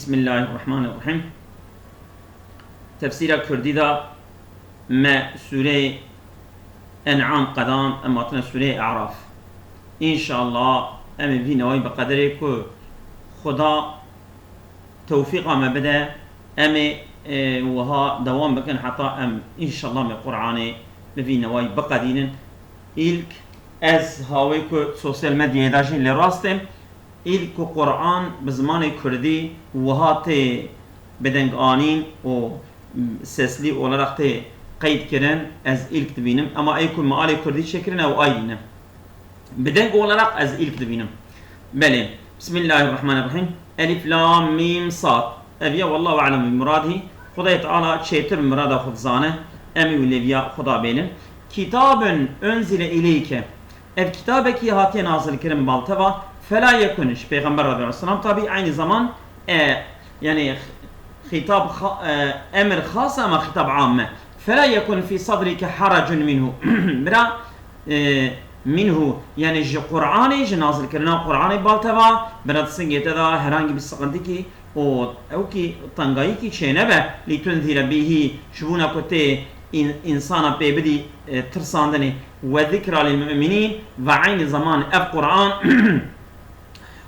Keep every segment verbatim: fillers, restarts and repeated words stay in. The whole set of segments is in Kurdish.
Bismillahirrahmanirrahim. Tefsîra Kurdî de me Sûreyê En'am qedan, em hatine Sûreyê E'raf. Înşallah em ê vî newayî bi qederê ku Xuda tewfîqa me bide, em ê, e, wiha dewam bikin heta em înşallah me Qur'anê bi vî newayî biqedînin. Îlk ez hawê ku sosyal medyayê de jî lê rast im. Îlk ku Quran bi zimanê kurdî wiha tê bidenganîn û seslî olarak tê qeyd kirin, ez îlk dibînim. Ema ey ku mealê kurdî çêkirin ew ayrî ne. Bi deng olarak ez îlk dibînim. Belê. Bismillahirrahmanirrahim. Elif lam mîm sad. Ev ya wallahu alem bi muradî. Xwedayê Teala çêtir bi murada xwe dizane. Em ê wî lêviya Xweda bêlin. Kitabun unzile ileyke. Ev kitabekî hatiye nazilkirin bal te va, fela yekun, ji Pêxember aleyhisselam tabî, eynî zaman, e, yani xîtab xa-, e, emir xas e, ama xîtab am e. Fela yekun fî sadrike haracun minhu. Bira, e, minhu, yani ji Qur'anê, ji nazilkirina Qur'anê bal te va, bira di singê te de herhangi bir sıkıntı ki û ew kî tengayîkî çênebe, lîtunzîre bîhî, ji bûna ku tê în-, însana pê bidî, e, tirsandinê, we zikra lil mu'minîn, ve eynî zaman ev Qur'an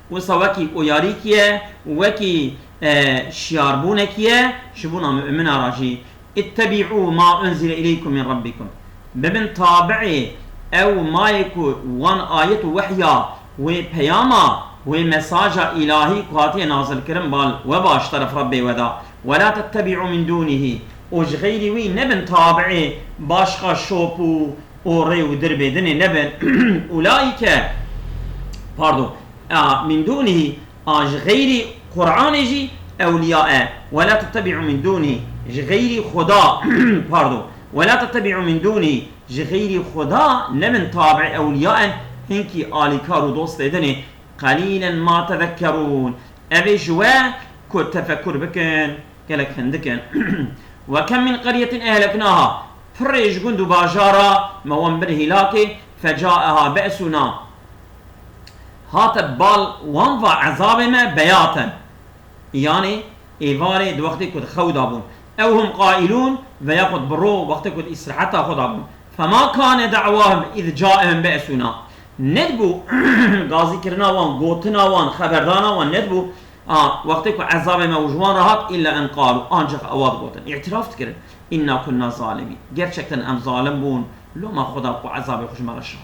wisa wekî uyarîkî ye, wekî, e, şiyarbûnekî ye, ji bûna mu'mina re jî. Ittebî'û ma unzile ileykum min rabbikum. Bibin tabi'ê ew mayê ku wan ayet û wehya, wê peyama, wê mesaja îlahî ku hatiye nazilkirin bal we ba ji teref Rebbê we da. Wela tettebî'û min dûnihî. Û ji xeyrî wî nebin tabi'ê başqa şop û, û rê û dirbê dinê nebin. Ulaîke, pardon, a, min dûnihî, a, ji xeyrî Qur'anê jî ewliya e. Wela tettebî'û min dûnihî. Ji xeyrî Xuda, pardon. Wela tettebî'û min dûnihî. Ji xeyrî Xuda nebin tabi'ê ewliya in, hinkî alîkar û dostê din ê. Qelîlen ma tezekkerûn. Ev ê ji we ku tefekur bikin, gelek hindik in. Ve kem min qeryetin ehleknaha. Pirê ji gund û bajara me wan bir hîlakê, fecaeha be'suna. Hate bal wan va ezabê me beyaten. Yanî êvarê di wextê ku di xew da bûn. Ew hum qailûn, ve yaxud bi ro wextê ku di îstiraheta xwe da bûn. Fema kane da'wahum iz caehum be'suna. Nedibû gazîkirina wan, gotina wan, xeberdana wan nedibû. A, wextê ku ezabê me û ji wan re hat, illa en qalu, ancaq ewa digotin, îtiraf dikirin. Inna kunna zalimîn. Gerçekten em zalim bûn. Loma Xweda ku ezabê xwe ji me re şand.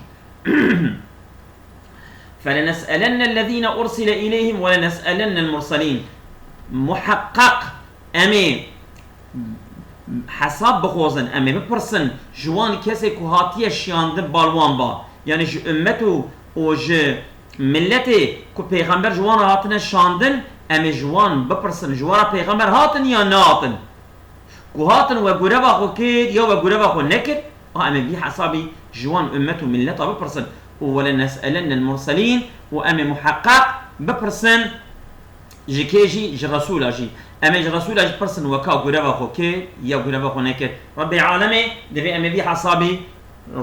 Felenes'elennellezîne ursile ileyhim we lenes'elennel murselîn. Muheqqeq em ê hesab bixwazin, em ê bipirsin ji wan kesê ku hatiye şiyandin bal wan ba. Yanî ji ummet û, û ji milletê ku pêxember ji wan re hatine şandin, em ê ji wan bipirsin, ji wan re pêxember hatin ya nehatin? Ku hatin we gureva xwe kir ya we gureva xwe nekir, a em ê vî hesabî ji wan ummet û milleta bipirsin. Û welenes'elennel murselîn, û em ê muheqqeq bipirsin ji kê jî? Ji Resûla jî. Em ê ji Resûla jî pirsin we ka gureva xwe kir ya gureva xwe nekir. Rebbê alemê divê em ê vî hesabî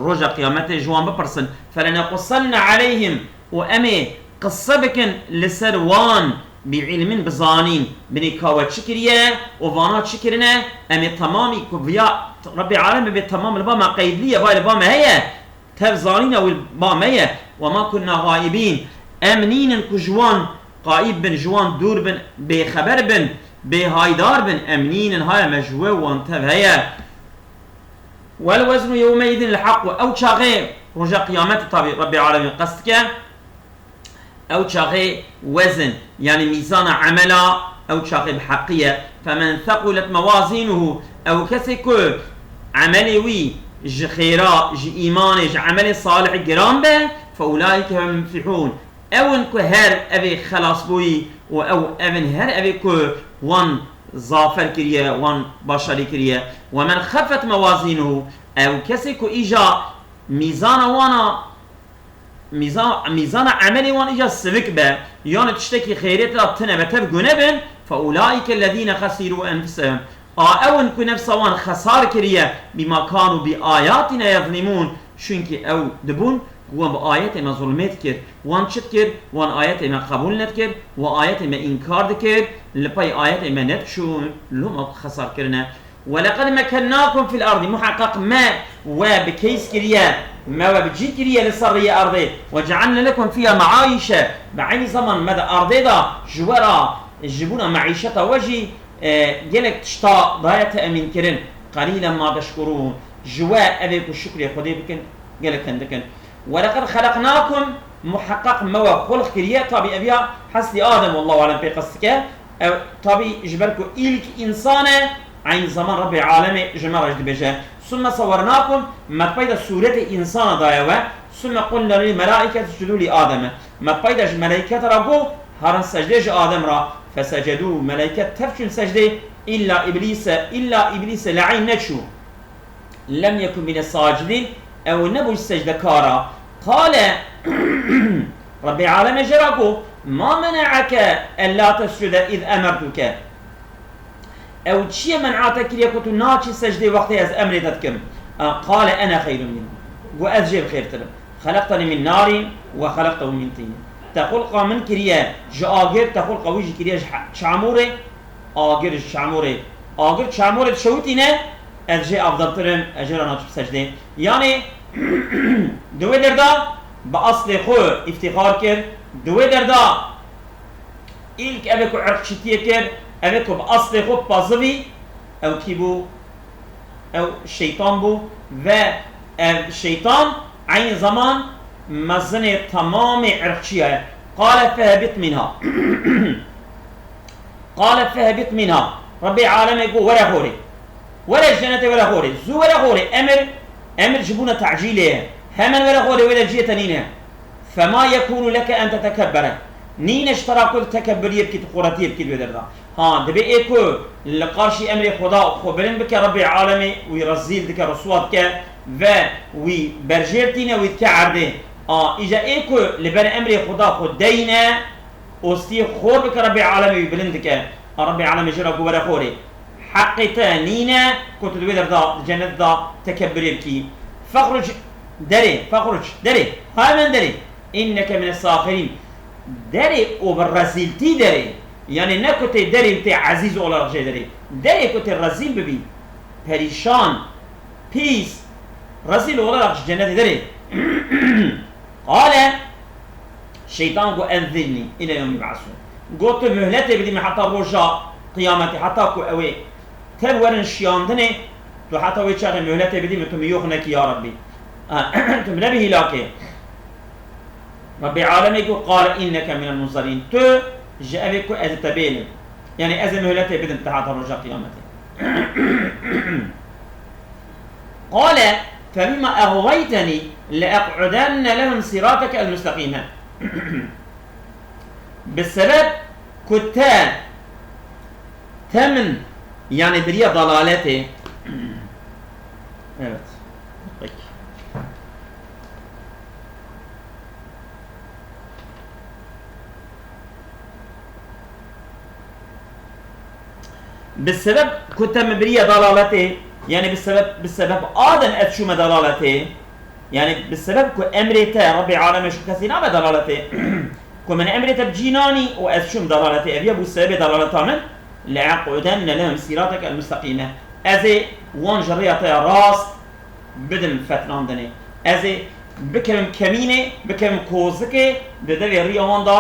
roja qiyametê ji wan bipirsin. Felenequssenne aleyhim, û em ê qise bikin li ser wan bi ilmin, bi zanîn, binê ka we çi kiriye û vana çi kirine, em ê temamî ku viya Rebbê alem bibê temam li ba me qeydliye, vay li ba me heye, tev zanîna wî li ba me ye. Ve ma kunna gaibîn, em nînin ku ji wan qayîb bin, ji wan dûr bin, bêxeber bin, bêhaydar bin, em nînin, haya me ji we wan tev heye. Wel weznu yewmeydin el haq, ew çaxê roja qiyametê tabî Rebbê alemê qest dike. Ew çaxê wezin, yanî mîzana emela, ew çaxê bi heqî ye. Femen thequlet mewazinuhu, ew kesê ku emelê wî ji xêra, ji îmanê, ji emelê salihê giran be, fe ulaike hum muflihûn. Ew in ku her evê xelasbûyî û ew ev in her evê ku wan zafer kiriye, wan başarî kiriye. Wemen xefet mewazinuhu, ew kesê ku îja mîzana wana mîza-, mîzana emelê wan îca sivik be, yanî tiştekî xêrê tira tine be, tev gune bin, fe ulaîke lezîne xesîrû enfusehum. A ew in ku nefsa wan xesar kiriye, bîma kanû bi ayatîne yezlîmûn, çunkî ew dibûn Wan bi ayetê me zulmê dikir. Wan çi dikir? Wan ayetê me qebûl nedikir, wan ayetê me înkar dikir, li pey ayetê me nediçûn, loma xesar kirine. Weleqed mekkennakum fil erdî, muheqeq me we bi keys kiriye, me we bi cî kiriye li ser riyê erdê. Ve cealne lekum fiha meaîşe, bi eynî zeman me di erdê de ji we re, ji bona meîşeta we jî, e, gelek tişta daye temîn kirin. Qelîlen ma teşkurûn, ji we evê ku şukrê Xwedê bikin, gelek hindik in. Weleqed xeleqnakum, muheqeq me we xulq kiriye, tabî ev ya heslî Adem, wallahu alem pê qest dike. Ew tabî ji ber ku îlk însan e, eynî zeman Rebbê alemê ji me re jî dibêje. Summe sewernakum, me peyda sûretê însana daye we. Summe qulna lil melaîketi iscudû li Ademe. Me peyda ji meleîketa re got, herin secdê ji Adem re. Fesecedû, meleyket tev çûn secdê, îlla Îblîse, îlla Îblîse leîn neçû. Lem yekun mine sacidîn, ew nebû ji secdekara. Qale, Rebbê alemê jê re got, ma mene'eke ella tescude îz emertuke. Ew çi ye men'a te kiriye ku tu naçî secdê wextê ez emrê te dikim? A, qale ene xeyrun minhu. Got, ez jê bi xêrtir im. Xeleqteni min narîn we xeleqtehu min tîn. Te xulqa min kiriye ji agir, te xulqa wî jî kiriye ji he-, çamûrê. Agir ji çamûrê, agir çamûrê dişewitîne, ez jê afdaltir im, ez jê re naçim secdê. Yanî, di wê derda bi aslê xwe îftîxar kir, di wê derda îlk eve ku irqçîtiyê kir, eve ku bi aslê xwe pazivî, ew kî bû? Ew şeytan bû ve ev şeytan eynî zeman mezinê temamê irqçiya ye. Qale fehbit minha. Qale fehbit minha. Rebbê alemê got, were xorê. Were ji cenetê were xorê. Zû were xorê. Emir, emir ji bona tecîlê ye. Hemen were xorê, wê de ciyê te nîne. Fema yekûnu leke en tetekebbere. Nîne ji te re ku tu tekebbiriyê bikî, tu xurretiyê bikî di wê derda. Ha, dibê ê ku li qarşî emrê Xweda xwe bilind bike, Rebbê alemê wî rezîl dike, riswa dike ve wî berjêr tîne, wî dike erdê. A, îca ê ku li ber emrê Xweda xwe deyne, ostiyê xor bike, Rebbê alemê wî bilind dike. A, Rebbê alemê jê re got, were xorê. Heqê te nîne ku tu di wê derda, di cennet de tekebbirê bikî. Fexruc derê, fexruc derê, hemen derê. Inneke mine sahirîn. Derê û bi rezîltî derê. Yanî ne ku tê derê û tê ezîz olarak jê derê. Derê ku tê rezîl bibî. Perîşan, pîs, rezîl olarak ji cenetê derê. Qale, şeytan got, enzirnî île yewmî yub'esûn. Got, tu muhletê bidî min heta roja qiyametê, heta ku ew ê tev werin şiyandinê, tu heta wê çaxê muhletê bidî min, tu min yox nekî ya Rebbî. Tu min nebî hîlakê. Rebbê alemê got, qale inneke minel munzerîn. Tu ji evê ku ez te bêlim. Yanî ez ê muhletê bidim te heta roja qiyametê. Qale, febima eğweytenî leeq'udenne lehum sîrateke el-mustaqîme. Bi sebeb ku te, te min, yanî biriye dalaletê. Evet. Peki. Bi sebeb ku te min biriye dalaletê, yanî bi sebeb, bi sebeb Adem ez çûme dalaletê, yanî bi sebeb ku emrê te Rebbê alemê ji kesî nabe dalaletê, ku min emrê te bi cî nanî û ez çûm dalaletê, ev ya bû sebebê dalaleta min, leeq'udenne lehum sîrateke el-mustaqîme. Ez ê wan ji rêya te ya rast bidim fetnandinê. Ez ê bikevim kemînê, bikevim kozikê, di devê riya wan de,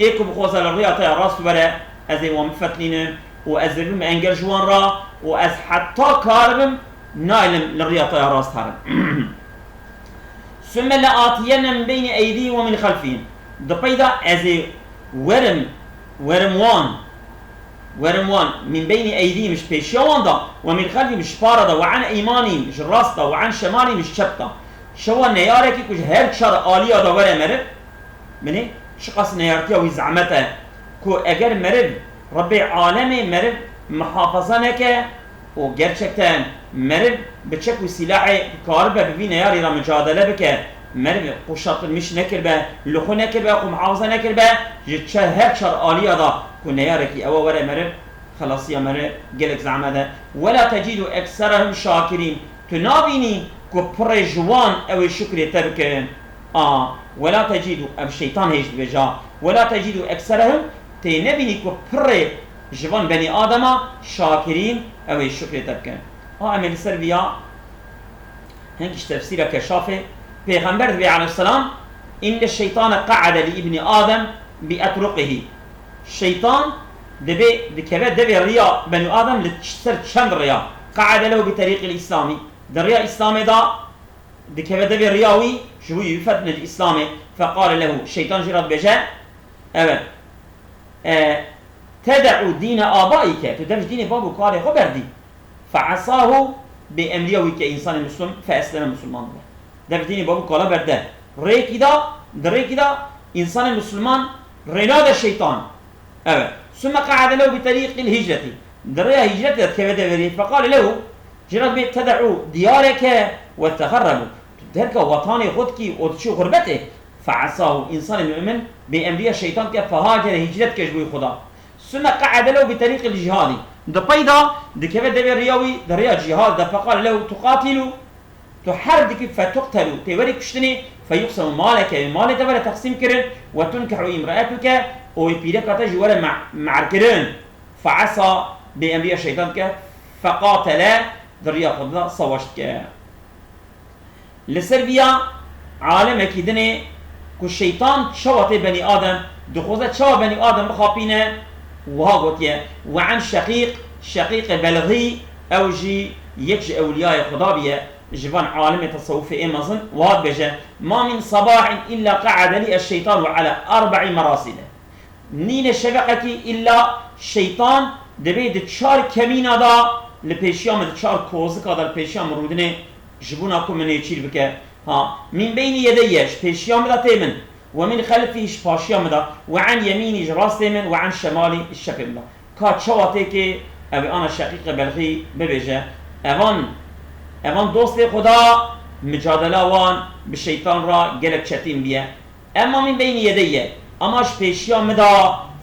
ê ku bixwaze li riya te ya rast were, ez ê wan bifetlînim û ez ê bibim engel ji wan re û ez heta karibim naylim li riya te ya rast herim. Sümme leatiyenne min beynî eydîhim ve min xelfihim. Di peyda ez ê werim, werim wan, werim wan, min beynî eydîhim, ji pêşiya wan de, ve min xelfihim, ji para de, ve an eymanihim, ji rast de, ve an şemalihim, ji çep de. Şewa neyarekî ku ji her çar aliya de were meriv, binê, çiqas neyartiya wî zehmet e, ku eger meriv, Rebbê alemê meriv muhafaza neke, û gerçekten meriv bi çek û sîlahê karibe bi vî neyarî re micadele bike, meriv quşatilmiş nekiribe, li xwe nekiribe, xwe muhafaza nekiribe, ji çe-, her çar aliya de ku neyarekî ewe were meriv, xelasiya meriv gelek zehmet e. Wela tecîdu ekserehum şakirîn. Tu nabînî ku pirê ji wan ew ê şukrê te bikin. A, wela tecîdû, ev şeytan hêj dibêje, wela tecîdû ekserehum, tê nebînî ku pirê ji van benî Adema şakirîn, ew ê şukrê te bikin. A, em ê li ser viya hingî ji tefsîra Keşafê, Pêxember dibê aleyhisselam, inne şeytane qa'ede li ibnî Adem bi etruqihî. Şeytan dibê dikeve devê riya benî Adem li ser çend riya. Qa'ede lehu bi terîqil îslamî. Di riya Îslamê de dikeve devê riya wî, ji wî yufetne li Îslamê. Feqale lehu, şeytan jê re dibêje, evet, e, tede'u dîne abaike, tu dev ji dînê bab û kalê xwe berdî. Fe'esahu, bê emriya wî ke însanê muslim, feesleme, musulman dibe. Dev ji dînê bab û kala berde. Rêkî da, di rêkî da însanê musulman rê nade şeytan. Evet. Sümme qa'ade lehu bi terîqil hicretî. Di rêya hicretê de dikeve devê rê. Feqale lehu, jê re dibê tede'u diyareke we teherrebu. Tu derka wetanê xwe dikî û diçî xurbetê. Fe'esahu, însanê mu'min bê emriya şeytan dike, fehacere, hicret dike ji bo Xuda. Sümme qa'ede lehu bi terîqil cihadî. Di pey de dikeve devê riya wî, di rêya cihad de, feqale lehu tuqatilu, tu herb dikî, fetuqtelu, tê werî kuştinê, feyuqsemu maleke, wê malê te were teqsîm kirin, we tunkehu imraetuke, û wê pîreka te jî were me-, mehr kirin. Fe'esa, bê emriya şeytan dike, feqatele, di riya Xwedê de sawaş dike. Li ser viya alemekî dinê ku şeytan çawa tê benî Adem, dixwaze çawa benî Adem bixapîne, wiha gotiye, we en Şeqîq, Şeqîqê Belxî, ew jî yek ji ewliyayê Xuda biye, ji van alimê tesewufê ê mezin, wiha dibêje, ma min sabahin illa qa'ede li eşşeytanu ala erbe'i merasile. Nîne şeveqekî îlla şeytan dibê di çar kemîna de li pêşiya min, di çar kozika de li pêşiya min rûdinê, ji bona ku min nêçîr bike. Ha, min beynî yedeyye, ji pêşiya min de tê min, we min xelfî, ji paşiya min de, we en yemînî, ji rastê min, we en şemalî, ji çepê min de. Ka çawa têkê ew ê ana Şeqîqê Belxî bibêje, evan, evan dostê Xuda, micadela wan bi şeytan re gelek çetîn biye. Emma min beynî yedeyye, ama ji pêşiya min de,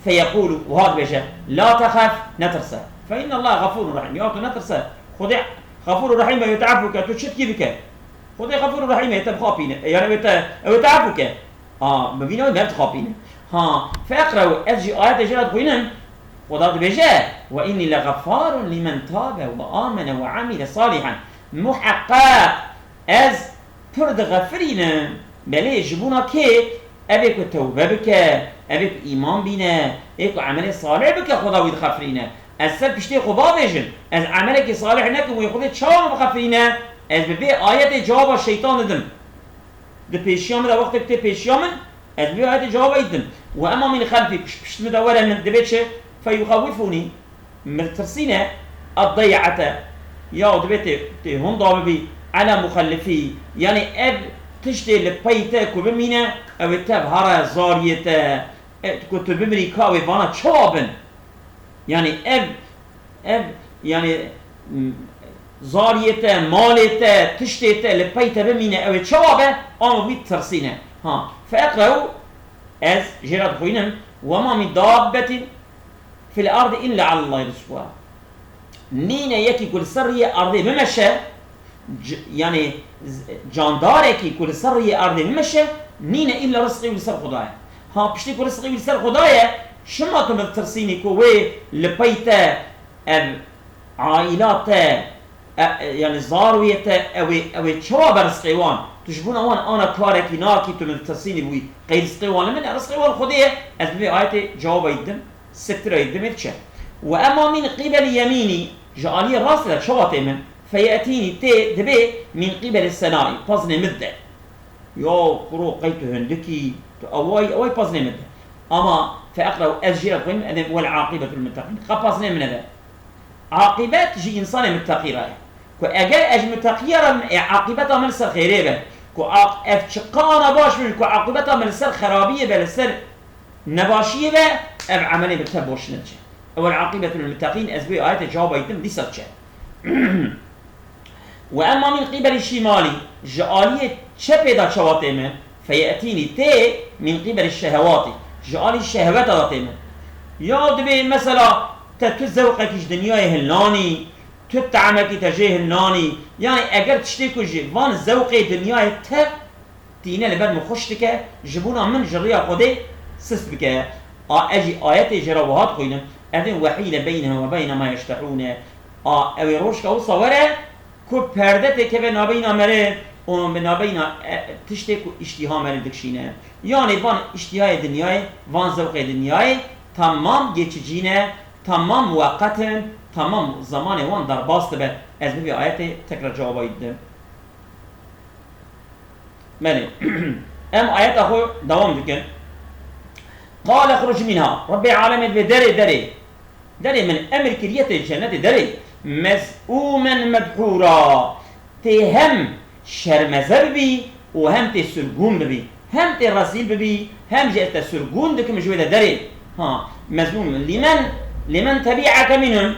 feyeqûlu, wiha dibêje, la texef, netirse. Fe innallaha xefûrun rehîm. Ya tu netirse. Xwedê xefûr û rehîm e, wê te efû ke, tu çi dikî bike. Xwedê xefûr û rehîm e, te bixapîne. E, yani wê te, ew ê te efû ke. A, bi vîna wê me dixapîne. Ha, feqrew, ez jî ayetê jê re dixwînim. Xweda dibêje, ve innî le xeffarun limen tabe ve amene ve amile salihen. Muheqeq ez pir dixefirînim. Belê ji bona kê? Ev ê ku tewbe bike, ev ê ku îman bîne, ê ku emelê salih bike, Xweda wî dixefirîne. Ez ser piştê xwe bavêjim, ez emelekî salih nekim, wê Xwedê çawa min bixefirîne? Ez bi vê ayetê cewaba şeytan didim. Di pêşiya min de, wextê ku tê pêşiya min, ez bi vê ayetê cewaba wî didim. Ve emma min xelfî, ku ji pişt min de were min dibê çi? Feyuxewifûnî. Min ditirsîne, eddey'ete, ya dibê tê, tê hunda bibî, ala muxellifî, yanî ev tiştê li pey te ku bimîne, ew ê tev here zariyê te, e, ku tu bimirî ka wê vana çawa bin? Yanî ev, ev, yanî, m, zariyê te, malê te, tiştê te li pey te bimîne, ew ê çawa be? Ama wî ditirsîne. Ha, feqrew, ez jê re dixwînim, wema min dabbetin fil ardi illa alallahi rizquha. Nîne yekî ku li ser riyê erdê bimeşe, c-, yanî z-, candarekî ku li ser riyê erdê bimeşe, nîne illa rizqê wî li ser Xuda ye. Ha, piştî ku rizqê wî li ser Xuda ye, çima tu min ditirsînî ku wê li pey te ev aîla te, e, e, yanî zarûyê te, ew ê, ew ê çawa be rizqê wan? Tu ji bona wan ana karekî nakî, tu min ditirsînî wî. Qey rizqê wan li min e, rizqê wan Xwedê ye. Ez bi vê ayetê cewaba wî didim. Sitira yê dimê diçe. Ve emma min qîbelî yemînî, ji aliyê rastê de çawa tê min, feyetînî tê dibê min qîbelî senayî, paznê min de. Ya kuro qey tu hindikî, tu eway, eway paznê min de. Ama feeqrew ez jê re dixwînim, edê wel aqîbetul muttaqîn. Qe paznê min de. Aqîbet ji însanê muttaqî re ye. Ku eger ez ji muttaqîya re bim, ê aqîbeta min li ser xêrê be. Ku aq-, ev çiqa ana baş bin, ku aqîbeta min li ser xerabiyê be, li ser nebaşiyê be, ev emelê bi te boş nediçe. Ewel aqibetul muttaqîn, ez bi ayetê cewaba yî dim, dîsa diçe. Ve emma min qîbelî şimalî, ji aliyê çepê de çawa tê min, feyetînî tê min qîbelî şehewatî, ji alî şehweta de tê min. Ya dibê mesela te tu zewqekî ji dinyayê hilnanî, tu tehmekî te jê hilnanî, yanî eger tiştê ku ji van zewqê dinyayê te tîne li ber min xweş dike, ji bona min ji riya Xwedê sist bike. A, ez jî ayetê jê re wiha dixwînim, Ev ê وحيل بينهم وبين ما يشتهون. A, ew ê rojka wisa were, ku perde têkeve nabeyna meriv û bi nabeyna, e, tiştê ku îştîha meriv dikişîne. Yanî van îştîhayê dinyayê, van zewqê dinyayê, temam geçici ne, temam muweqet in, temam zemanê wan derbas dibe. Ez bi vê ayetê tekrar cewaba wî didim. Belê. Em ayeta xwe dewam dikin. قال اخرج منها. Rebbê alemê divê derê, derê. Derê min emir kiriye tê cennetê derê. مذءوما مدحورا. Tê hem şermeze bibî û hem tê sirgûn bibî. Hem tê rezîl bibî, hem jî ez te sirgûn dikim ji wê de derê. Ha, مذءوما. لمن، لمن تبعك منهم.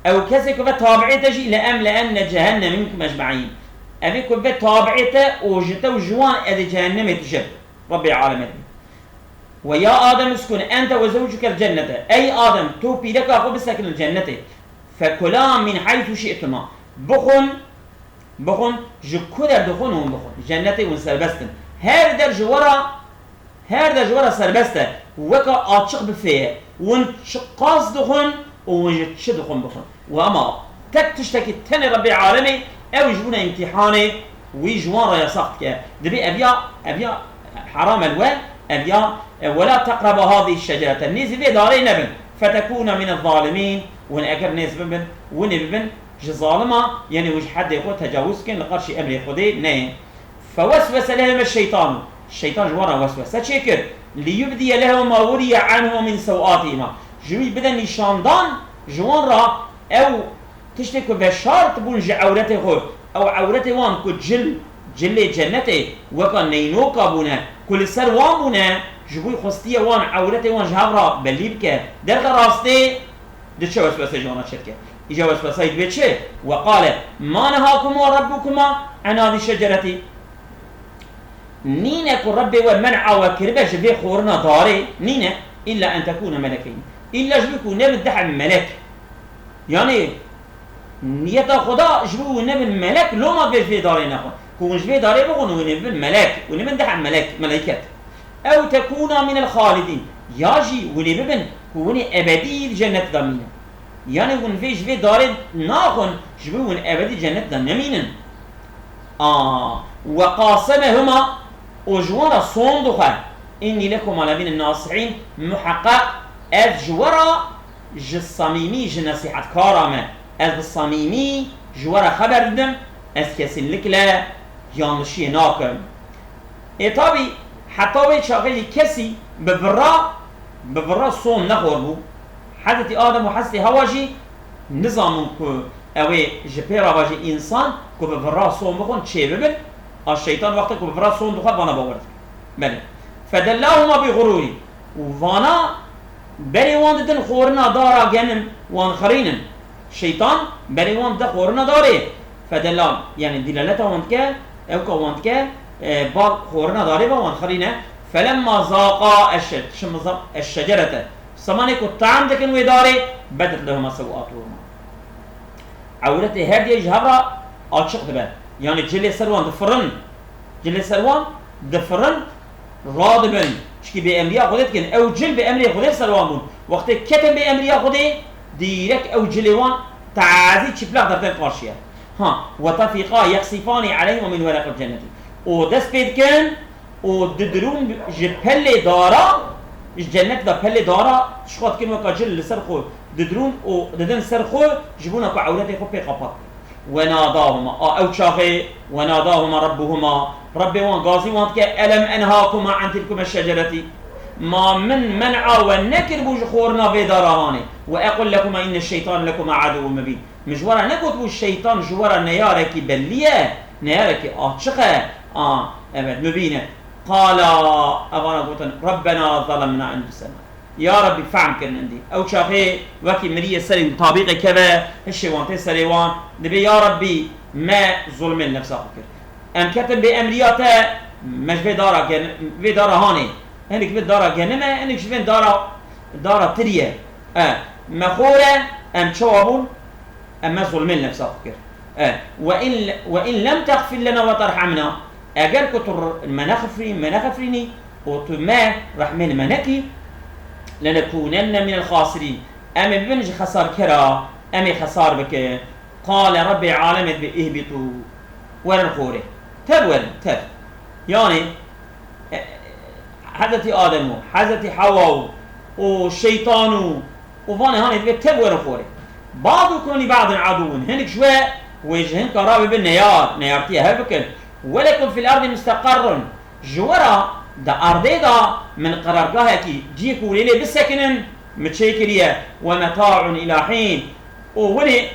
Ew kesê ku ve tabiê te jî, لأملأن جهنم منكم أجمعين. Evê ku ve tabiê te û ji te û ji wan ez ê cehennemê dişim. Rebbê alemê dibî. ويا آدم اسكن أنت وزوجك الجنة. Ey Adem, tu pîreka xwe bisekin li cennetê. فكلا من حيث شئتما. Bixwin, bixwin, ji ku der dixwin hûn bixwin. Cennetê hûn serbest in. Her der ji we re, her der ji we re serbest e. Weka açiq bifê ye. Hûn çiqas dixwin û hûn ji çi dixwin bixwin. Û hema tek tiştekî tenê Rebbê alemê, ew ji bona îmtîhanê wî ji wan re yasax dike. Dibê ev ya, ev ya heram e li we, ev ya, e, ولا تقربا هذه الشجرة. Nêzî vê darê nebin. فتكونا من الظالمين. Hûn eger nêz bibin, hûn ê bibin ji zalima, yanî hûn ji hedê xwe tecawuz bikin, li qarşî emrê Xwedê neyên. فوسوس لهما الشيطان. Şeytan ji wan re weswese çêkir. ليبدي لهما ما وري عنهما من سوآتهما. Ji wî bide nîşandan ji wan re ew tiştê ku veşart bûn ji ewretê xwe. Ew ewretê wan ku cil, cilê cennetê weka neynoka bûne, ku li ser wan bûne, ji bo xwestiye wan ewretê wan ji hev re belî bike. Derxe rastê, diçe weswesê ji wana çêdike. Îca weswesayî dibê çi? وقال ما نهاكما ربكما عن هذه الشجرة. Nîne ku Rebbê we men'a we kiribe ji vê xorina darê, nîne, إلا أن تكونا ملكين. Îlla ji bo ku nebin deh melek. Yanî, niyeta Xweda ji bo hûn nebin melek, loma divê ji vê darê nexwin. Ku hûn ji vê darê bixwin, hûn ê bibin melek, hûn ê bibin deh melek, meleyket. أو تكونا من الخالدين. Ya jî hûn ê bibin ku hûn ê ebedî di cennetê de mînin. Yanî hûn vê ji vê darê naxwin, ji bo hûn ebedî cennetê de nemînin. A, وقاسمهما, û ji wan re som dixwe, إني لكما لمن الناصحين, muheqeq ez ji we re ji samîmî, ji nesîhetkara me, ez bi samîmî ji we re xeber didim, ez kesinlikle yanlişiyê nakim. Ê tabî, heta wê çaxê jî kesî bi vira, bi vira som nexwar bû. Hezretî Adem û Hezretî Hewa jî nizanbûn ku ew ê ji pê re ve jî însan ku bi vira som bixwin çê bibin. A şeytan wextê ku bi vira som dixwe vana bawer dike. Belê. فدلاهما بغرور. Û vana berê wan didin xorina dara genim, wan xirînin. Şeytan berê wan dide xorina darê. Fedela, yani dilaleta wan dike, ewka wan dike, e, bal xorina darê ve wan xirîne. Felemma zaqa eşşe-, şim-, za-, eşşecerete. Semanê ku tam dikin wê darê, bedet lehuma sewatuhuma. Ewretê her diyê ji hev re açiq dibe. Yani cilê ser wan difirin. Cilê ser wan difirin, radibin. Çikî bê emriya Xwedê dikin. Ew cil bi emrê Xwedê ser wan bûn. Wextê ketin bê emriya Xwedê, dîrek ew cilê wan tazî çiplak dertên qarşiye. Ha, وطفقا يخصفان عليهما من ورق الجنة. Û dest pê dikin û didirûn ji pelê dara, ji cennet de pelê dara, ji xwe dikin weka cil li ser xwe didirûn û didin ser xwe, ji bona ku ewretê xwe pê qepat. وناداهما, a ew çaxê, وناداهما ربهما, Rebbê wan gazî wan dike, ألم أنهاكما عن تلكما الشجرة. Ma min men'a we nekiribû ji xorina vê dara hanê? وأقل لكما إن الشيطان لكما عدو مبين. Min ji we re negotibû şeytan ji we re neyarekî bellî ye, neyarekî açiq e? A, evet, mubîn e. قالا, evana gotin, ربنا ظلمنا أنفسنا. Ya Rebbî, fehm kirin endî. Ew çaxê wekî miriyê serê tabîqê keve, hişê wan tê serê wan, dibê, ya Rebbî, me zulmê li nefsa xwe kir. Em ketin bê emriya te, me ji vê dara gen-, vê dara hanê. Hinek vê dara genim e, hinek ji vê dara, dara tirî ye. E, me xor e, em çawa bûn? Em me zulmê li nefsa xwe kir. E, وإن، وإن لم تغفر لنا وترحمنا, Eger ku tu r-, me nexifrî-, me nexifrînî û tu me rehmê li me nekî, lenekunenne minel xasirîn. Em ê bibin ji xesarkera, em ê xesar bikin. Qale Rebbê alemê dibê, ihbitû. Werin xorê. Tev werin, tev. Yanî, e, Hezretî Adem û Hezretî Hewa û, û şeytan û, û vanê hanê dibê tev werin xorê. Ba'dukum li ba'din aduvun. Hinek ji we, wê ji hinka re bibin neyar, neyartiye hev bikin. Welekum fil ardi mustaqarrun. Ji we re di erdê de min qerargahekî ciyê ku hûn ê lê bisekinin, min çêkiriye. Ve meta'un ila hîn. Û hûn ê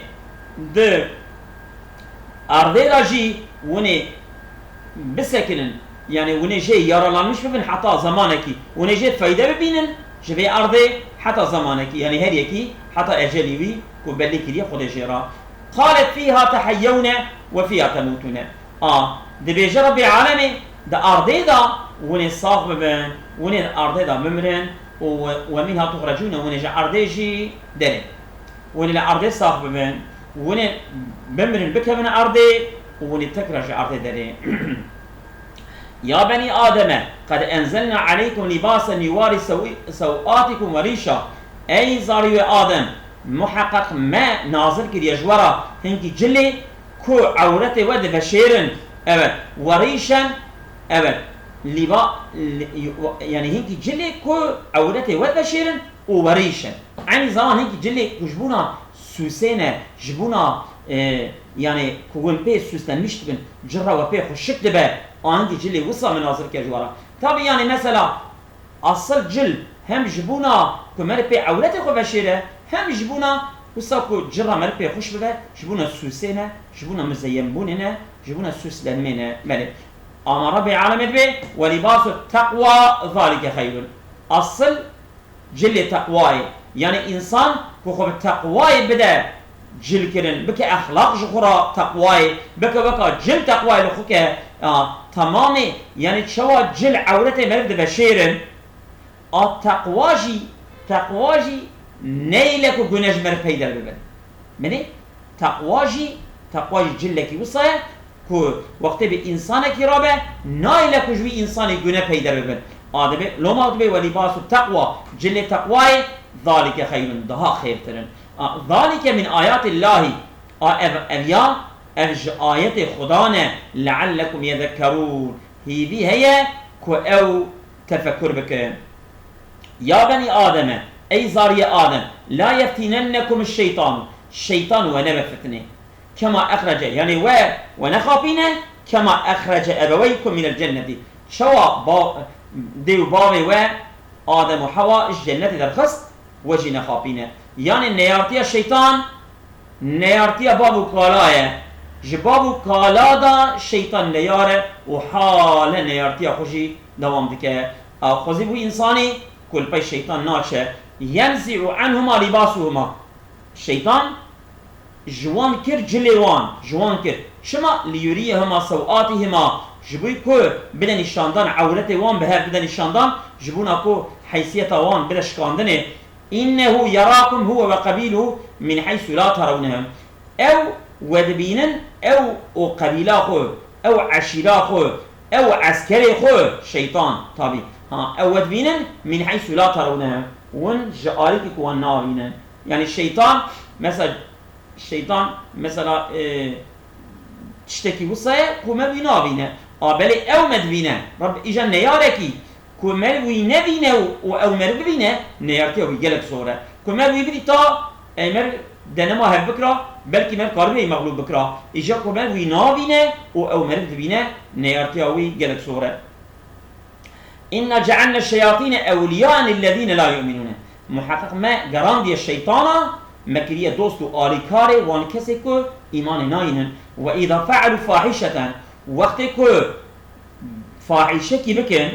di erdê de jî hûn ê bisekinin. Yanî hûn ê jê yaralanmiş bibin heta zemanekî. Hûn ê jê feyde bibînin ji vê erdê heta zemanekî. Yanî her yekî heta ecelî wî ku bellî kiriye Xwedê jê re. Qalet fîha teheyyewne ve fîha temûtûne. A, dibêje Rebbê alemê, di erdê de hûn ê sax bibin, hûn ê di erdê de bimirin û we, ve minha tuxrecûne, hûn ê ji erdê jî derê. Hûn ê li erdê sax bibin, hûn ê bimirin, bikevin erdê û hûn ê tekrar ji erdê derê. Ya benî Ademe, qed enzelna aleykum lîbasen yuwarî sew-, sewatikum ve rîşa. Ey zarî wê Adem, muheqeq me nazil kiriye ji we re hinkî cilê ku ewretê we diveşêrin. Evet, ve rîşen, evet, lîba-, li-, yanî hinkî cilê ku ewretê we diveşêrin û ve rîşen. Eynî zaman hinkî cilê ku ji bona sûsê ne, ji bona, e, yanî ku hûn pê sûslenmiş dibin, cira we pê xweşik dibe, a hinkî cilê wisa min nazil kir ji we re. Tabî yanî mesela, Asıl cil hem ji bona ku meriv pê ewretê xwe veşêre, hem ji bona wisa ku cira meriv pê xweş bibe, ji bona sûsê ne, ji bona mizeyyenbûnê ne, ji bona sûslenmê ne. Belê. Ama Rebbê alemê dibê, "Ve libasu teqwa zalike xeyrun." Asıl cilê teqwayê. Yanî însan ku xwe bi teqwayê bide, cil kirin, bike exlaq ji xwe re teqwayê, bike weka cil teqwayê li xwe ke, a, temamê, yanî çawa cil ewretê meriv diveşêrin, a teqwa jî, teqwa jî neyle ku gune ji meriv peyder bibin. Binê teqwa jî, teqwa jî cilekî wisa ye, ku wextê bi însanekî rabe, nayile ku ji wî însanî gune peyder bibin. A dibê, loma dibê, "Ve lîbasu teqwa", cilê teqwayê, "zalike xeyrun", daha xêrtir in. A, "zalike min ayatillahî", a, ev, ev ya, ev ji ayetê Xuda ne, "leallekum yezekkerûn", hîvî heye ku ew tefekur bikin. Ya benî Ademe, ey zariyê Adem, "la yeftinennekum şeytanu", şeytan we nebe fitnê. "Kema exrece", yanî we, we nexapîne, "kema exrece ebeweykum minel cenneti". Çawa ba-, dê û bavê we Adem û Hewa ji cennetê derxist, we jî nexapîne. Yanî neyartiya şeytan, neyartiya bav û kala ye. Ji bav û kala de şeytan neyar e û hale neyartiya xwe jî dewam dike. A xwezî bû însanî ku li pey şeytan naçe. "Yenzi'u anhuma libasuhuma". Şeytan ji wan kir cilê wan, ji wan kir. Çima? "Liyuriyehuma sewatihima", ji bo ku bide nîşandan, ewretê wan bi hev bide nîşandan, ji bona ku heysiyeta wan bide şikandinê. "Innehu yerakum huwe ve qabiluhu min heysu la terewnehum." Ew we dibînin, ew û qebîla xwe, ew eşîra xwe, ew eskerê xwe, şeytan, tabî. Ha, ew we dibînin, "min heysu la terewnehum", hûn ji alîkî ku wan nabînin. Yanî şeytan, mesela, şeytan, mesela, e, tiştekî wisa ye ku meriv wî nabîne. A belê ew me dibîne. Reb îja neyarekî ku meriv wî nebîne û, û ew meriv bibîne, neyartiya wî gelek zor e. Ku meriv wî bidîta, ey meriv denema hev bikira, belkî meriv karibê mexlûb bikira. Îja ku meriv wî nabîne û ew meriv dibîne, neyartiya wî gelek zor e. "Inna cealne şeyatîne ewliyaen lillezîne la yu'minûne." Muheqeq me gerandiye şeytana, me kiriye dost û alîkarê wan kesê ku îmanê nayînin. "Ve îza fe'elû fahîşeten", wextê ku fahîşekî bikin,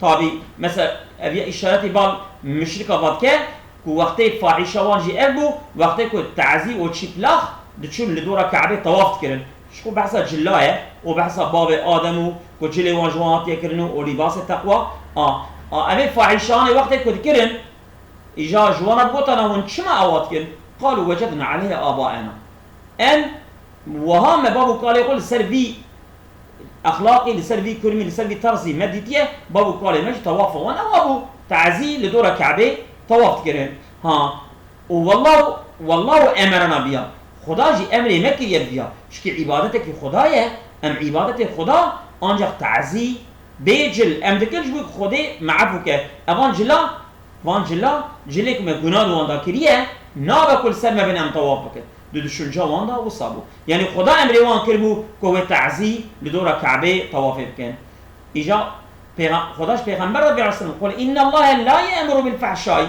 tabî, mesela, ev ya îşaretî bal muşrika vadke, ku wextê fahîşa wan jî ev bû, wextê ku tazî û çîplax diçûn li dora Kabê tewaf dikirin. Ji xwe behsa cilla ye û behsa bavê Adem û ku cilê wan ji wan hatiye kirin û, û lîbasê teqwa. A, a, evê fahîşanê wextê ku dikirin, îja ji wan re bigotana hûn çima ewa dikin? Qalû wecedna aleyha abaena. Em wiha me bav û kalê xwe li ser vî exlaqî, li ser vî kurmî, li ser vî terzî me dîtiye, bav û kalê me jî tewafa wan ewa bû. Tazî li dora Kebê tewaf dikirin. Ha, û wallahu, wallahu emerena biya. Xuda jî emrê me kiriye biya. Çikî îbadetekî Xuda ye, em îbadetê Xuda ancak tazî bê cil em dikin ji bo ku Xwedê me efû ke. Evan cila, van cila, cilê ku me guna li wan da kiriye, nabe ku li ser me bin em tewaf bikin. Di düşünce wan da wisa bû. Yanî Xweda emrê wan kiribû ku wê tazî li dora Kebê tewafê bikin. Îja pêxa-, Xweda ji Pêxember re bêrisin, "Qul innallahe la ye'muru bil fahşai."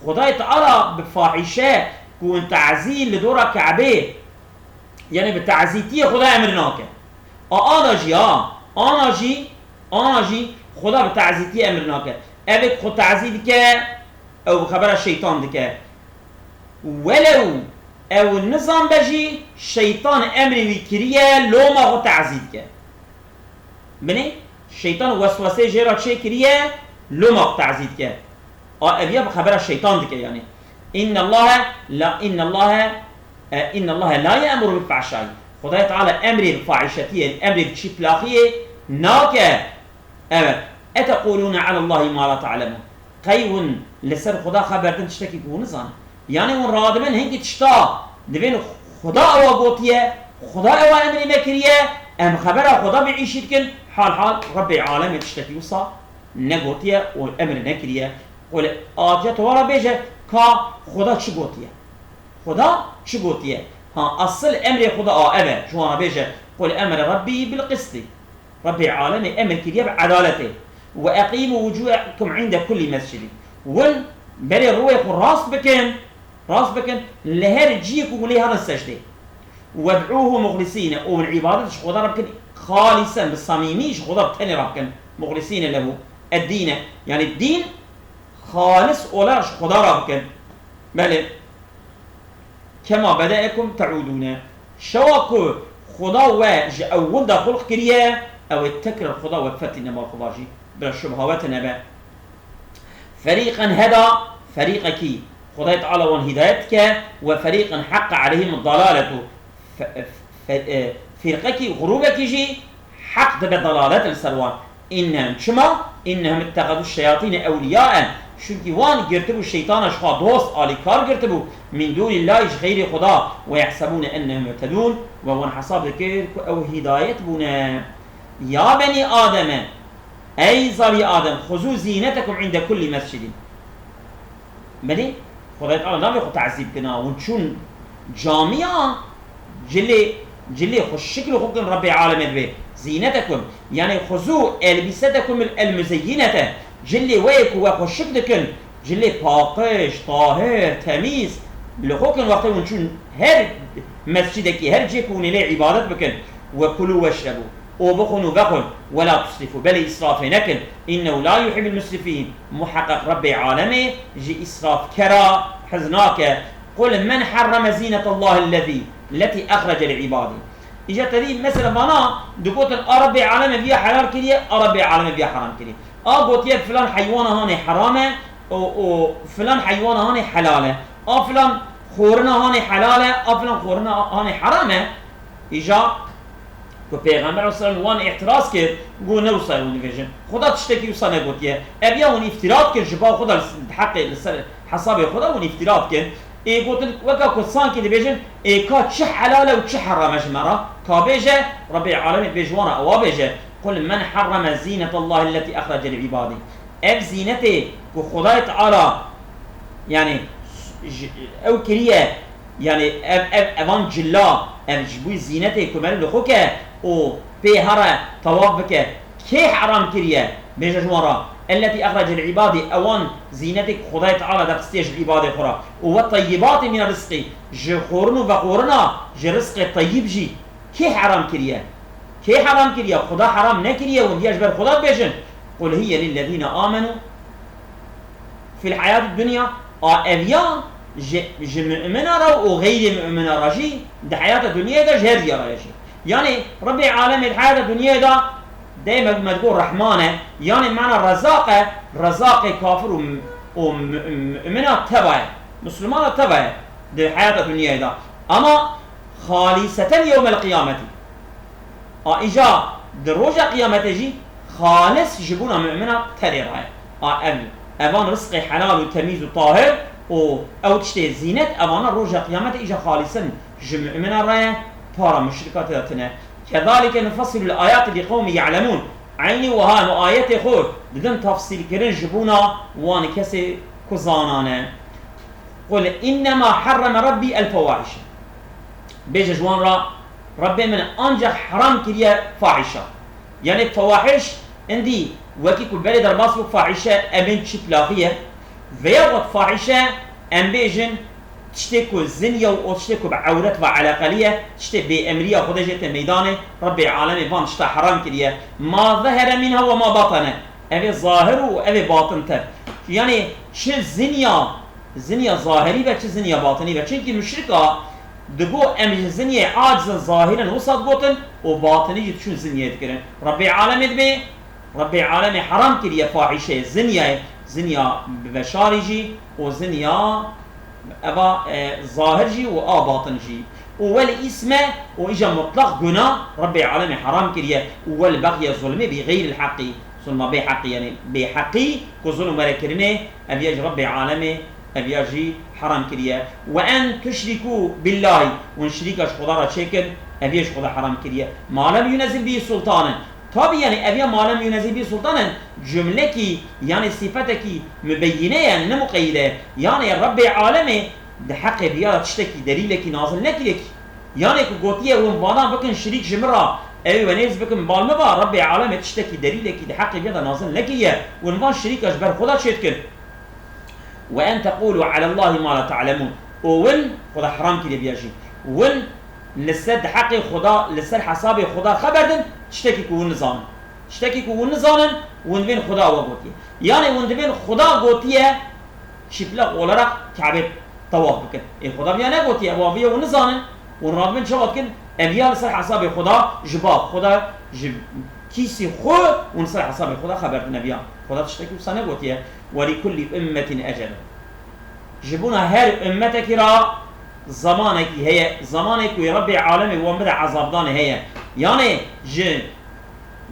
Xwedayê Teala bi fahîşe ku hûn tazî li dora Kebê, yanî bi tazîtiyê Xweda emir nake. A ana jî, ha, ana jî, ana jî Xweda bi tazîtiyê emir nake. Evê ku xwe tazî dike, ew bi xebera şeytan dike. Welew ew nizan be jî, şeytan emrê wî kiriye, loma xwe tazî dike. Binê, şeytan weswesê jê re çêkiriye, loma xwe tazî dike. A ev ya bi xebera şeytan dike yanî. Innallahe la, innallahe, e, innallahe la ye'muru bil fahşai. Xwedayê Teala emrê bi fahîşetiyê, emrê bi çîplaxiyê nake. Evet. Etequlûne alallahi ma la ta'lemun. Qey hûn li ser Xuda xeber din tiştekî ku hûn nizanin. Yanî hûn radibin hinkî tişta dibên Xuda ewa gotiye, Xuda ewa emrê me kiriye, em xebera Xuda bi îşî dikin, hal hal Rebbê alemê tiştekî wisa negotiye û emrê nekiriye. Qul, aciya tu wara bêje, ka Xuda çi gotiye? Xuda çi gotiye? Ha, asil emrê Xuda a ev e, ji wan re bêje, "Qul emere Rabbî bil qistî." Rebbê alemê emir kiriye bi edaletê. "Ve eqîmû wucûhekum inde kullî mescidî." Win berê rûyê xwe rast bikin, rast bikin, li her ciyê ku hûn lê herin secdê. "Wed'ûhu muxlisîne", û win îbadet ji Xuda re bikin, xalîsen, bi samîmî ji Xuda bi tenê re bikin. "Muxlisîne lehu eddîne", yanî dîn xalis olarak ji Xuda re bikin. Belê. "Kema bede'ekum te'udûne." Şewa ku Xuda we ji ewil de xulq kiriye, ew ê tekrar Xuda we fetlîne mal Xuda jî. Bila şubha we tune be. "Ferîqen heda", ferîqekî Xudayê Teala wan hîdayet dike, "we ferîqen heqqa aleyhim dalaletu", fe-, fe-, e, fîrqekî, grûbekî jî heq dibe dalalet li ser wan. "Innehum", çima? "Innehum ittehedû şeyatîne ewliyae", çunkî wan girtibû şeytana ji xwe dost, alîkar girtibû, "min dûnîllahî", ji xeyrê Xuda, "ve yehsebûne ennehum muhtedûn", we wan hesab dikir ku ew hîdayet bûne. "Ya benî Ademe", ey zariyê Adem, "xuzû zînetekum inde kullî mescidîn." Belê, Xwedayê Teala navê xwe tazî bikin, a, hûn çûn camiya, cilê, cilê xwe şikil xwe kin Rebbê alemê dibê. Zînetekum, yanî xuzû elbîsetekum el muzeyyinete. Cilê we yê ku we xwe şik dikin, cilê paqij, tahir, temîz, li xwe kin wextê hûn çûn her mescidekî, her cihê ku hûn ê lê îbadet bikin. "Ve kulû weşrebû", û bixwin û vexwin, "ve la tusrifû", belê îsrafê nekin, "innehu la yuhibbul musrifîn", muheqeq Rebbê alemê ji îsrafkera hez nake. "Qul men harreme zînetallahillezî, letî exrece li îbadî." Îca tevî mesela vana digotin, "A Rebbê alemê viya helal kiriye, a Rebbê alemê viya heram kiriye." A gotiye, "Filan heywana hanê heram e û, û filan heywana hanê helal e. A filan xorina hanê helal e, a filan xorina hanê heram e." Îja ku Pêxember aleyhisselam wan îtiraz kir, got, "Ne wisa hûn dibêjin. Xuda tiştekî wisa negotiye. Ev ya hûn îftira dikin ji ba Xuda, li heqê, li ser hesabê Xuda hûn îftira dikin." Ê gotin, weka ku sankî dibêjin, "Ê ka çi helal e û çi heram e ji me re? Ka bêje, Rebbê alemê dibê ji wan re ewa bêje." "Qul men harreme zînetallahilleti exrece li îbadî." Ev zînetê ku Xwedayê Teala, yanî, ji, ew kiriye, yanî ev, ev, evan cila, ev ji bo zînetê ku meriv li xwe ke û pê here tewaf bike, kê heram kiriye? Bêje ji wan re, "Elletî exrece li îbadî", ewan zînetê ku Xwedayê Teala derxistiye ji îbadê xwe re. "Û ve teyyibati mine rizqî", ji xorin û vexorina, ji rizqê teyyib jî kê heram kiriye? Kê heram kiriye? Xuda heram nekiriye, windiya ji ber Xuda dibêjin, "Qul hiye lillezîne amenû fil heyatid dunya", a ev ya ji, ji mumina re û xeyrê mumina re jî di heyata dunyayê de ji her diya re ye jî. Yanî Rebbê alemê di heyata dunyayê de dê me, me digot Rehman e, yanî mana Rezaq e, Rezaqê kafir û, û mu-, mumina teva ye, Muslimana teva ye di heyata dunyayê de. Ama xalîseten yewmel qiyameti. A îca Di roja qiyametê jî xalis ji bona mumina tenê re ye. A ev, evan rizqê helal û temîz û tahir û ew tiştê zînet, evana roja qiyametê îja xalis in ji mumina re ye, para muşrika tê de tune. Kezalike nufassilu l-ayati li qewmi ya'lemun. Eynî wiha em ayetê xwe didin tefsîlkirin ji bona wan kesê ku zanane. Qul innema harreme Rabbî el-fewahişe. Bêje ji wan re, Rebbê min ancak heram kiriye fahişa. Yani fewahiş, indî wekî ku berê derbas bû fahişe, em bên çiplaxî ye. Veya got fahişe, em bêjin tiştê ku zinya û tiştê ku bi ewret ve eleqelî ye, tiştê bêemriya Xwedê jê tê meydanê, Rebbê alemê van tişta heram kiriye. Ma zehere minha ve ma batene. Ev ê zahir û ev ê batin tev. Yani çi zinya, zinya zahirî ve çi zinya batinî ve. Çimkî muşrika digo em ji zinyê aciz in, zahir in, wisa digotin û batinî jî diçûn zinyê dikirin. Rebbê alemê dibê, Rebbê alemê heram kiriye fahişeyê, zinyayê, zinya bi veşarî jî û zinya eva, e, zahir jî û a batin jî. Û wel îsme û îja mutlaq guna Rebbê alemê heram kiriye û wel bexye zulmê bi xeyril heqî. Zulma bêheqî, yani bêheqî ku zulm were kirinê, ev ya ji Rebbê alemê, ev ya jî heram kiriye. Ve en tuşrikû billahî, hûn şirîka ji Xweda re çêkin, ev ya ji Xweda heram kiriye. Ma lem yunezil bî sultanen. Tabî, yani ev ya ma lem yunezil bî sultanen, cumlekî, yani sîfetekî mubeyîne ye, ne muqeyîde ye. Yani Rebbê alemê di heqê viya de tiştekî delîlekî nazil nekiriye kî. Yanê ku gotiye, hûn vana bikin şirîk ji min re, ew ê we nêz bikin bal min ba, Rebbê alemê tiştekî delîlekî di heqê vê de nazil nekiriye, hûn van şirîka ji ber Xweda çêdikin. Ve en teqûlû alallahî ma la te'lemûn. Û win, Xweda heram kiriye viya jî. Win li ser di heqê Xweda, li ser hesabê Xweda xeber din, tiştekî ku hûn nizanin. Tiştekî ku hûn nizanin, hûn dibên Xweda we gotiye. Yanê hûn dibên Xweda gotiye, çiplak olarak Kabe tawaf bikin. Ê Xweda viya negotiye, ew viya hûn nizanin. Hûn radibin çawa dikin? Ev ya li ser hesabê Xweda, ji ba Xweda, ji kîsî xwe, hûn li ser hesabê Xweda xeber dine viya. Xweda tiştekî wisa negotiye. Ve li kullî ummetin ecel. Ji bona her ummetekî re zamanekî heye, zamanê ku Rebbê alemê wan bide ezabdanê heye. Yanê ji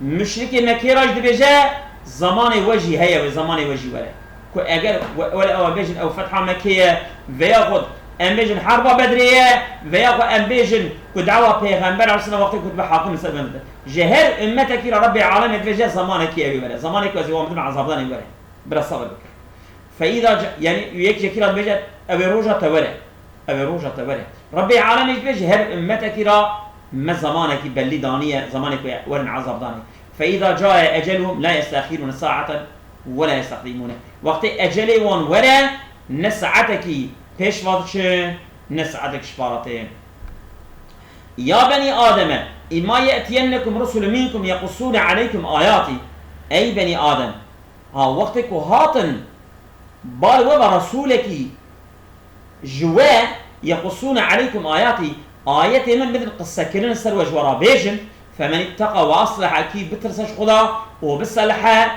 muşrikê Mekkê re jî dibêje, zamanê we jî heye, wê zamanê we jî were. Ku eger we, wele ew bêjin ew fetha Mekkê ye, veya xwe em bêjin herba Bedrê ye, veya xwe em bêjin ku dawa Pêxember aleyhisselam wextê ku dibe hakim li ser bende. Ji her ummetekî re Rebbê alemê dibêje zamanekî ew ê were. Zamanê ku ez ê wan bidim ezabdanê were. Bira sabir bike. Fe îza ca-, yani yek jekî re dibêje, ew ê roja te were. Ew ê roja te were. Rebbê alemê jî dibêje, her ummetekî re me zamanekî bellî daniye, zamanê ku werin ezabdanê. Fe îza cae eceluhum la yestexîrûne saeten ve la yesteqdîmûne. Wextê ecelê wan were, ne saetekî pêş va diçin, ne saetek ji para tê. Ya benî Ademe, îmma ye'tiyennekum rusulun minkum yequssûne aleykum ayatî. Ey benî Adem, ha, wextê ku hatin bal we ve resûlekî ji we, yequssûne aleykum ayatî, ayetê min bidin qissekirin ser we ji we re bêjin, femen îtteqa ve aslehe, kî bitirse ji Xweda û biselehe,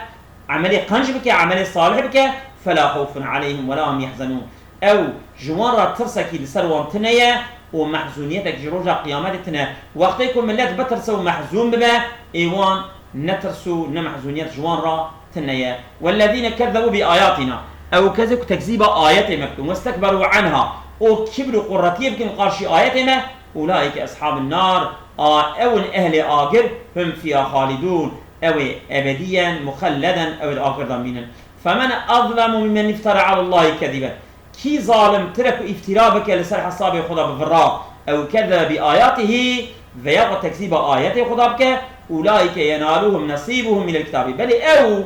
emelê qenc bike, emelê salih bike, fela xewfun aleyhim ve la hum yehzenûn. Ew ji wan re tirsekî li ser wan tune ye û mehzûniyetek ji roja qiyametê tune. Wextê ku milet bitirse û mehzûn bibe, ê wan ne tirs û ne mehzûniyet ji wan re tune ye. Wellezîne kezzebû bi ayatîna. Ew kesê ku tekzîba ayetê me bikin. Westekberû enha. Û kibr û quretiyê bikin qarşî ayetê me. Ulaîke eshabun nar. A ew in ehlê agir. Hum fîha xalidûn. Ew ê ebedî yen, muxelleden, ew ê di agir de mînin. Femen azlemu mimmen iftara alallahî kezîben. Kî zalimtir e ku îftîra bike li ser hesabê Xweda bi vira, ew kezebe bi ayatihî, veya xwe tekzîba ayetê Xweda bike, ulaîke yenaluhum nesîbuhum minel kitâbî. Belê ew,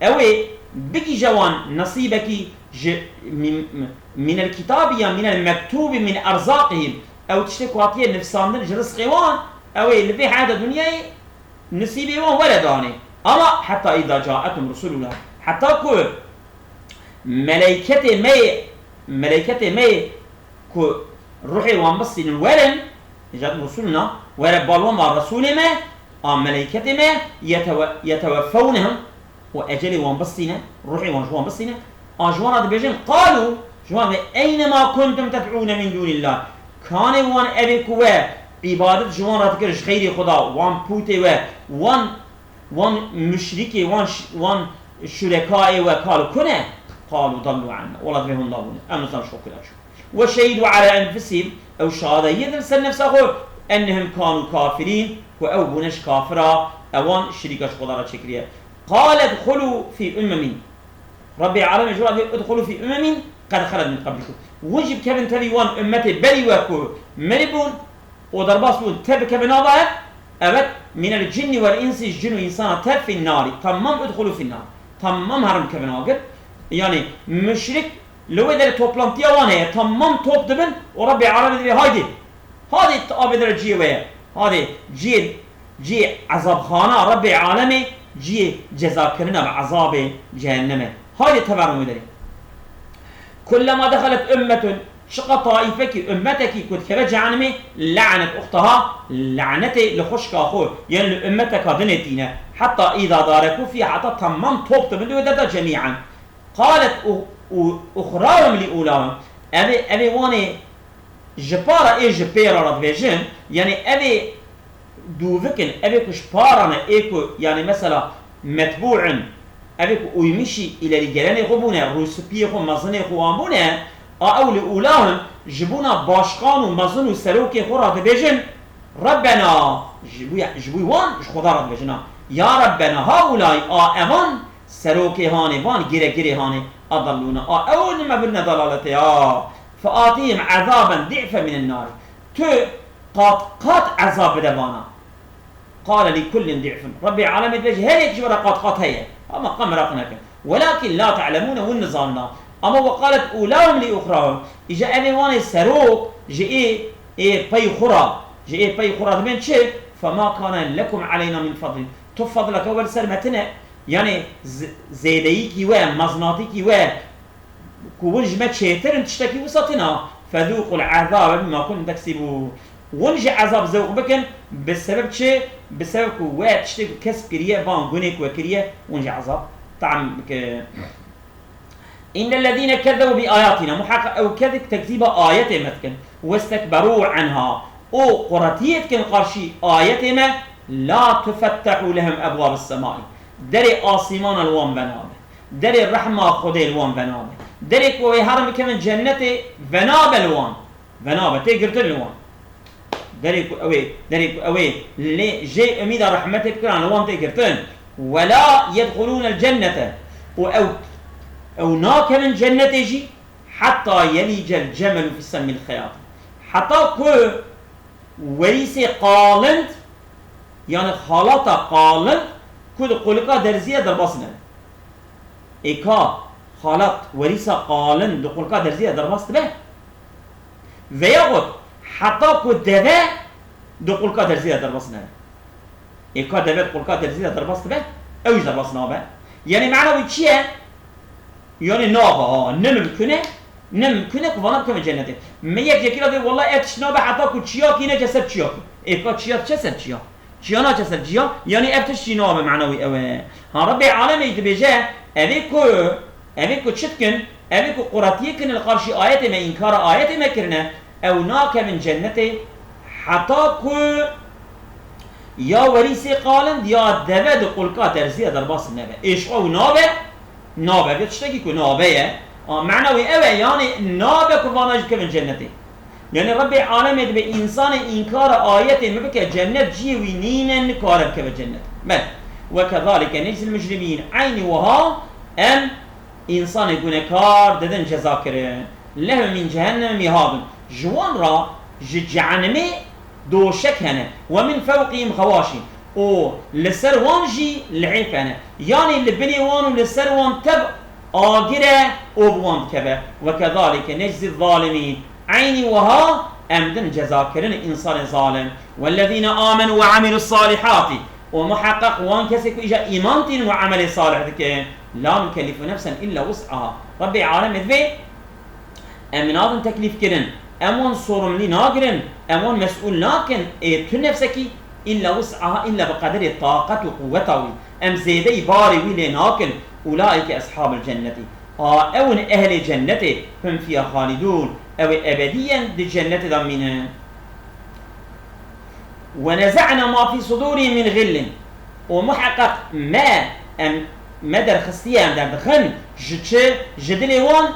ew ê bigihîje wan nesîbekî ji min-, minel kitâbî ya minel mektûbî min erzaqihîm. Ew tiştê ku hatiye nivsandin ji rizqê wan, ew ê li vê heyata dinyayê nisîbê wan were danê. Ama heta îza caetum rusuluna. Heta ku meleyketê me yê, meleyketê me yê ku ruhê wan bistînin werin, îza caetum rusuluna, were bal wan va resûlê me, a meleyketê me, yetewe-, yeteweffewnehum, û ecelê wan bistîne, ruhê wan ji wan bistîne, a ji wan re dibêjin, qalû, ji wan ve, eyne ma kuntum ted'ûne min dûnillah. Kanê wan ev ê ku we îbadet ji wan re dikir ji xeyrê Xweda, wan pûtê we, wan, wan muşrikê, wan ş-, wan şurekayê we kal û ku ne? Qalû dallû anna. Wela divê hûn dabûne. Em nizan ji xwe kula çû. Ve şehîdû ala enfusihim, ew şahadeyî din ser nefsa xwe, ennehum kanû kafirîn, ku ew bûne ji kafira, ewan şirîka ji Xweda re çêkiriye. Qale dxulû fî umemîn. Rebbê alemê ji wan dê, "Udxulû fî umemîn qed xelet min qablikum." Hûn jî bikevin tevî wan ummetê berî we ku miribûn û derbas bûn, te bikevin ava ev, evet, minel cinni vel insi, jin û însana te fî narî. Tamam, udxulû fî nar. Tamam, herin bikevin agir. Yani muşrik li wê derê toplantiya wan heye. Tamam top dibin û Rebbê alemê dibê, "Haydê." Hadê tu avê dere ciyê we ye. Hadê ciyê, ciyê ezabxana Rebbê alemê, ciyê cezakirina bi ezabê cehennemê. Hadê teverin wê derê. Kullema dexelet ummetun, çiqa taifekî, ummetekî ku dikeve cehennemê, le'net uxtaha, lanetê li xwişka xwe, yên li ummeteka dinê tîne. Heta îza darekû fî, heta temam top dibin di wê derda cemî'an. Qalet u-, u-, uxrahum li ulahum. Evê, evê wanê ji para ê ji pêra re dibêjin, yani evê dûvik in, evê ku ji para ne, ê ku, yani mesela metbû in, evê ku uymişî îlerîgerenê xwe bûne, rûspiyê xwe, mezinê xwe wan bûne, a ew li ulahum ji bona başqan û mezin û serokê xwe re dibêjin, Rebbena, ji bo, ji bo wan ji Xweda re dibêjin, a, ya Rebbena, haulay, a evan, serokê hanê van, giregirê hanê, adallûna, a ew me birine dalaletê, a, featihim ezaben di'fen minen nar. Tu qat qat ezab bide vana. Qale li kullin di'fun. Rebbê alemê dibêje, her yek ji we re qat qat heye. Ama qe meraq nekin. Welakin la te'lemûne, hûn nizanin a. Ama we qalet ulahum li uxrahum. Îja evê wanê serok ji ê, ê pey xwe re, ji ê pey xwe re dibên çi? Fema kane lekum aleyna min fadlin. Tu fadleke we li ser me tine. Yani z-, zêdeyîkî we, mezinatîkî we, ku hûn ji me çêtir in, tiştekî wisa tine. Fezûqul ezabe bima kuntum teksibûn. Hûn jî ezab zewq bikin, bi sebeb çi? Bi sebeb ku we tiştê ku kesb kiriye, van gunê ku we kiriye, hûn jî ezab tam bikin. Innellezîne kezzebû bi ayatina, muheqeq ew kes ku tekzîba ayetê me dikin, westekberû enha, û quretiyê dikin qarşî ayetê me, la tufettehu lehum ebwabus semai, derê asîmana li wan venabe. Derê rehma Xwedê li wan venabe. Derê ku wê herin bikevin cennetê venabe li wan. Venabe, tê girtin li wan. Derê ku ew ê, derê ku ew ê lê jê umîda rehmetê bikiran li wan tê girtin. Wela yedxulûnel cennete. Û ew, ew nakevin cennetê jî heta yelîcel cemelu fî semmil xeyat. Heta ku werîsê qalind, yani xalata qalind ku di qulika derzî ye derbas nebe. Ê ka xalat werîsa qalind di qulika derzî ye derbas dibe. Veyaxut heta ku deve di qulika derzî ye derbas nebe. Ê ka deve di qulika derzî ye derbas dibe, ew jî derbas nabe. Yani mana wî çi ye? Yani nabe ha, ne mimkun e, ne mimkun e ku vana bikeve cennetê. Me yek yekî re dê, "Wela ev tişt nabe heta ku çiyakî neke ser çiyakî." Ê ka çiya diçe ser çiya. Çiya naçe ser çiya, yani ev tişt jî nabe, mana wî ew e. Ha, Rebbê alemê jî dibêje, evê ku, evê ku çi dikin, evê ku quretiyê kin li qarşî ayetê me, înkara ayetê me kirine, ew nakevin cennetê heta ku ya werîsê qalind ya deve di qulika derzî ye derbas nebe. Ê ji xwe ew nabe, nabe, vê tiştekî ku nabe ye. A, mana wî ew e, yani nabe ku vana jî bikevin cennetê. Yani Rebbê alemê dibe însanê înkara ayetê me bike, cennet ciyê wî nîne, nikare bikeve cennet. Bel. Ve kezalike neczil mujrimîn. Eynî wiha em Însanê gunekar didin ceza kirin. Lehum min cehenneme mihadun. Ji wan re ji cehennemê doşek hene. Ve min fewqihim xewaşîn. Û li ser wan jî lihêf hene. Yanî li binê wan û li ser wan tev agir e û bi wan dikeve. Ve kezalike neczi zalimîn. Eynî wiha em din ceza kirin însanê zalim. Wellezîne amenu ve amilus salihati. Û muheqeq wan kesê ku îja îman tînin û emelê salih dikin, la nukellifu nefsen illa wus'aha. Rebbê alemê divê, em nadin teklîf kirin, em wan sorumlî nagirin, em wan mesûl nakin, ê tu nefsekî illa wus'aha, illa bi qederê taqet û quweta wî. Em zêdeyî barê wî lê nakin. Ulaîke eshabul cennetî. A ew in ehlê cennetê, hum fîha xalidûn. Ew ê ebedîyen di cennetê de mînin. ونزعنا ما في صدورهم من غل. Û muheqeq me, em, me derxistiye, em derdixin, ji çi, ji dilê wan,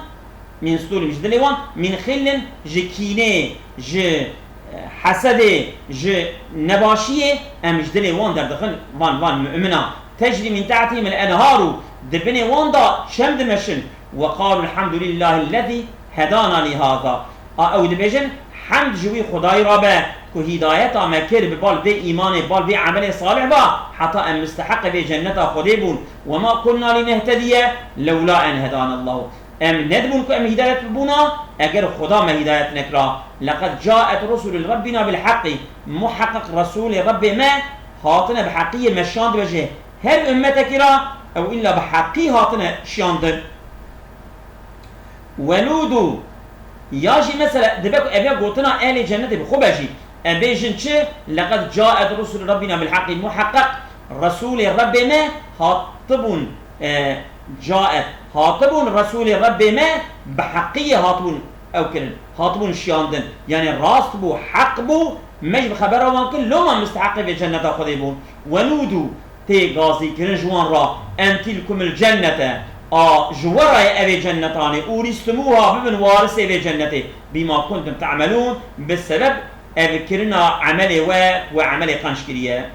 min sudûrihim, ji dilê wan, min xillin, ji kînê, ji, e, hesedê, ji nebaşiyê, em ji dilê wan derdixin, van, van mumina. تجري من تحتهم الأنهار, di binê wan de çem dimeşin. وقالوا الحمد لله الذي هدانا لهذا. A ew dibêjin, hemd ji wî Xwedayî re be ku hîdayeta me kir bi bal vê îmanê, bal vê emelê salih be, heta em misteheqê vê cenneta Xwedê bûn. وما كنا لنهتدي لولا أن هدانا الله. Em nedibûn ku em hîdayet bibûna, eger Xweda me hîdayet nekira. لقد جاءت رسل ربنا بالحق. Muheqeq Resûlê Rebbê me hatine bi heqiyê, me şiyandibe ji her ummetekî re, ew îlla bi heqî hatine şiyandin. ونودوا. Ya jî mesela dibe ku ev ya gotina ehlê cennetê bi xwe be jî. Em bêjin çi? لقد جاءت رسل ربنا بالحق. Muheqeq Resûlê Rebbê me hatibûn, e, caet, hatibûn Resûlê Rebbê me bi heqiyê hatibûn ew kirin. Hatibûn şiyandin. Yani rast bû, heq bû, me jî bi xebera wan kir, loma misteheqê vê cenneta Xwedê bûn. ونودوا. Tê gazîkirin ji wan re, أن تلكم الجنة, a ji we re ye evê cennetanê, أورثتموها, bibin warisê vê cennetê, بما كنتم تعملون, bi sebeb evkirina emelê we, we emelê qenc kiriye.